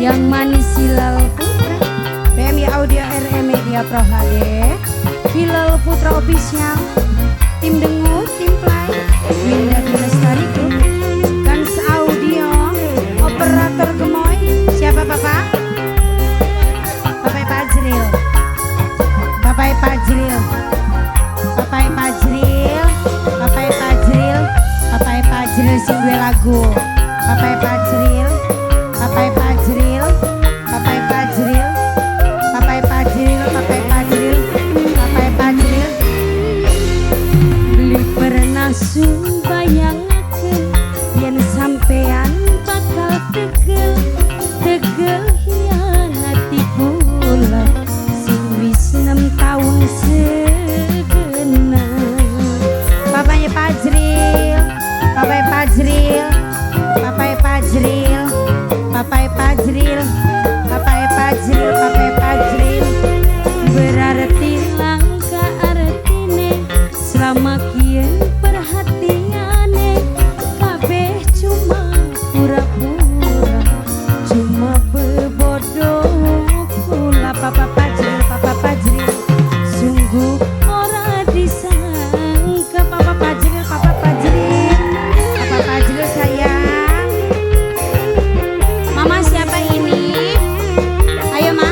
Yang manis Hilal Putra, PMI Audio RM Media Pro HD, Hilal Putra Official, Tim Dengus, Tim Play, Winda Lestari Group, Gans Audio, Operator Gemoy, siapa Bapak? Bapak Fajril, Bapak Fajril, Bapak Fajril, Bapak Fajril, Bapak Fajril sing duwe lagu, Bapak Fajril, Bapak Fajril, Bapak Fajril, Bapak Fajril, Bapak Fajril, Bapak Fajril. Beli pernah sun bayangake yen sampean bakal tegel tegel hianati kula sing wis 6 tahun segena. Bapaknya Fajril, Bapak Fajril, Bapak Fajril, Bapak Fajril, Bapak Fajril, Bapak Fajril. Berarti langka artine selama kian perhatiane kabeh cuma pura-pura, cuma bebodoh kula. Papa Fajril, Papa Fajril, sungguh ora disangka. Papa Fajril, Papa Fajril, Papa Fajril sayang. Mama siapa ini? Ayo Ma.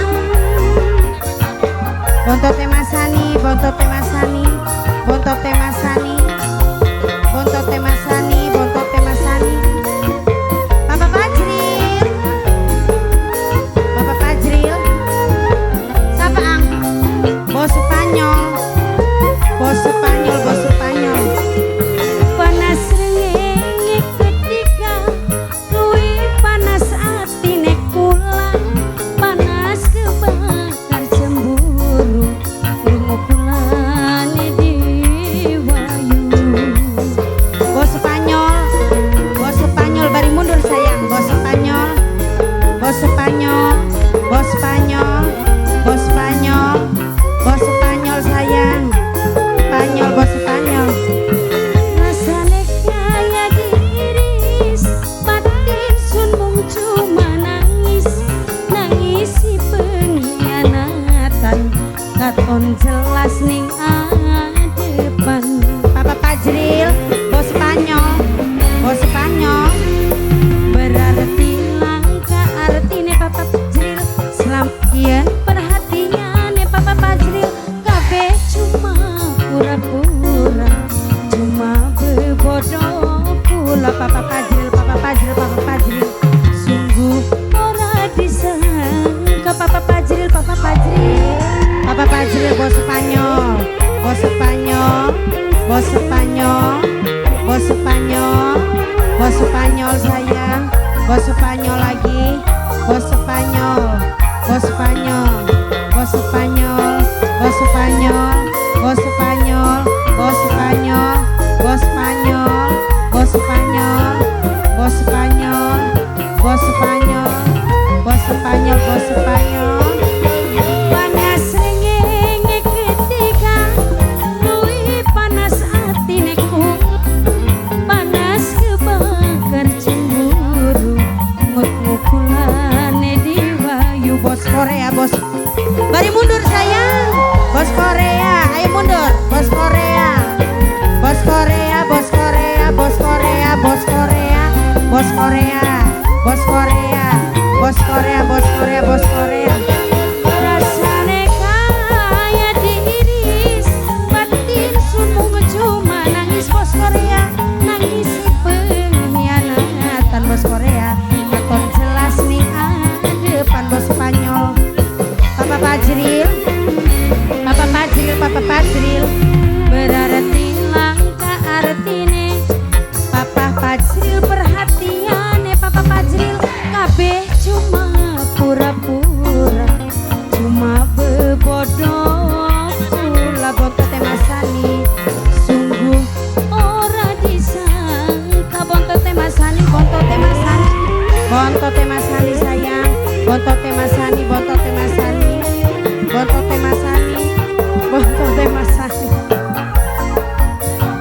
Bontote Masani, bontote Masani, bontote Masani, bontote Masani, bontote Masani. Papa Fajril, Papa Fajril. Siapa ang? Bos Spanyol, bos Spanyol, bos Spanyol. Panas rengenge ketika luwih panas atine kula, panas kebakar cemburu krungu kulane diwayu. Bos Spanyol, bos Spanyol, bari mundur sayang. Bos Spanyol, bos Spanyol, bos Spanyol, bos Spanyol, bos Spanyol sayang. Spanyol, bos Spanyol. Rasane kaya diiris batin sun mung cuma nangis, nangisi pengkhianatan katon jelas ning adepan. Papa Fajril, bos Spanyol, bos Spanyol. Berarti langka artine Papa Fajril selama kian perhatiane Papa Fajril kabeh cuma pura-pura, cuma bebodoh kula. Papa Fajril, Papa Fajril, Papa Fajril, sungguh ora disangka. Papa Fajril, Papa Fajril, Papa Fajril, bos Spanyol, bos Spanyol, bos Spanyol, bos Spanyol, bos Spanyol sayang, bos Spanyol lagi, bos Spanyol, bos Spanyol, bos Spanyol, bos Spanyol, bos Spanyol, bos Spanyol, bos Spanyol, bos Spanyol, bos Spanyol, bos Spanyol, bos Spanyol, bos Spanyol. Panas rengenge ketika luwih panas atine ku, panas kebakar cemburu ngut-ngukulane diwayu. Bos Korea, bos bari mundur sayang. Bos Korea, ayo mundur. Bos Korea, bos Korea, bos Korea, bos Korea, bos Korea, bos Korea, bos Korea, bos Korea, bos Korea, bos Korea. Rasane kaya diiris batin sun mung cuma nangis. Bos Korea, nangis pengkhianatan. Bos Korea katon jelas ning adepan. Bos Spanyol, Papa Fajril, Papa Fajril, Papa Fajril. Berarti langka artine Papa Fajril perhatiane Papa Fajril kabeh cuma pura-pura, cuma bebodoh kula. Bontote Masani, sungguh ora disangka. Bontote Masani, bontote Masani, bontote Masani sayang, bontote Masani, bontote Masani, bontote Masani, bontote Masani.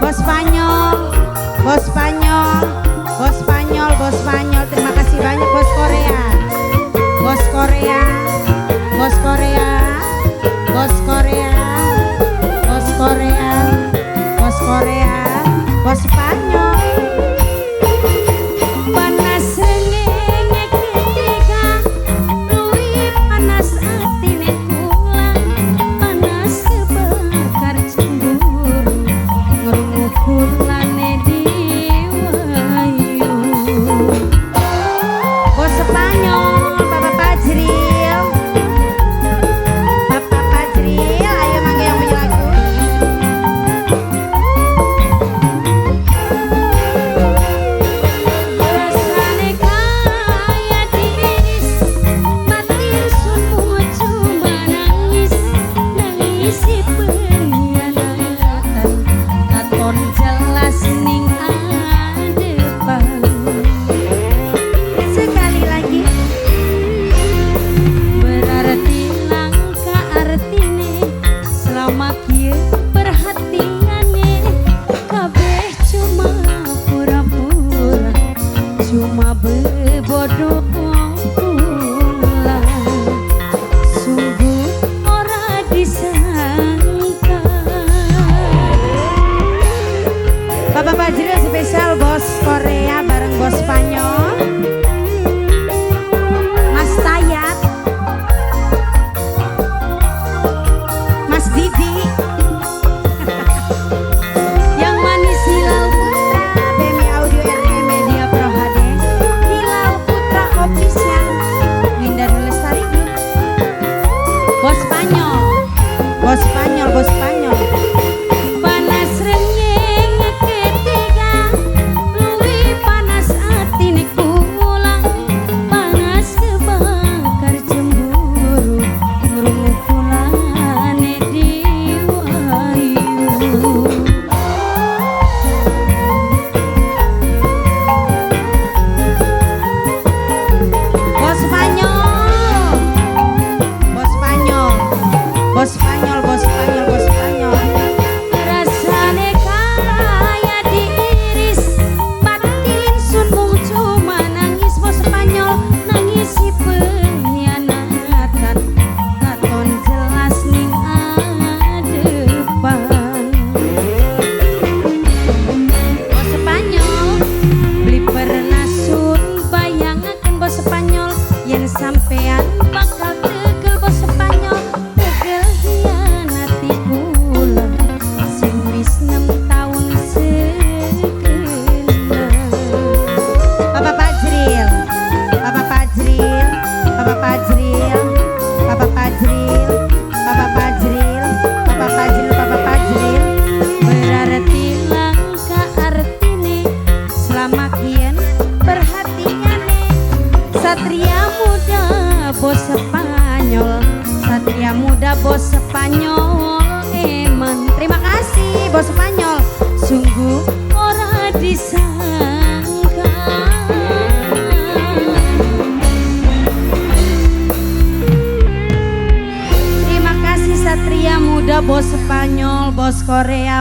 Bos Spanyol, bos Spanyol, bos Spanyol, bos Spanyol. Terima kasih banyak bos Korea. Bos Spanyol. Panas srengenge ketiga, luwih panas atine kula, panas kebakar cemburu, ngrungu kulane diwayu. Bos Spanyol, Bapak Fajril, Bapak Fajril, ayo mangga yang punya lagu. Rasane kaya diiris, batin sun cuma nangis, nangisi pengkhianatan, katon jelas ning adepan. Sekali lagi, berarti langka artine, selama kieu perhatiane kabeh cuma pura-pura, cuma bebodoh kula, sungguh ora disangka. Bapak Fajril spesial bos Korea bareng bos Spanyol, Mas Tayat, Mas Didi, yang manis Hilal Putra, BMI Audio RE Media Pro HD, Hilal Putra Official, Winda Lestari Group, Bos Spanyol, Bos Spanyol, Bos Spanyol. Panas srengenge ketiga, luwih panas atine kula, panas kebakar cemburu, ngrungu kulane diwayu. Bos Spanyol, Bos Spanyol, Bos Spanyol, Bos Spanyol, Bos Spanyol. Rasane kaya diiris, batin sun mung cuma nangis, bos Spanyol nangisi pengkhianatan, katon jelas ning adepan. Bos Spanyol beli pernah sun bayangaken bos Spanyol, yen sampean bakal tegel bos Spanyol, tegel hianati kula sing wis 6 tahun sekenal. Bapak Fajril, Bapak Fajril, Bapak Fajril, Bapak Fajril, Bapak Fajril, Bapak Fajril, Bapak Fajril. Berarti langka artine, selama kian perhatiane, satria muda bos Spanyol, satria muda bos Spanyol eman. Terima kasih bos Spanyol, sungguh ora disangka. Terima kasih satria muda bos Spanyol, bos Korea,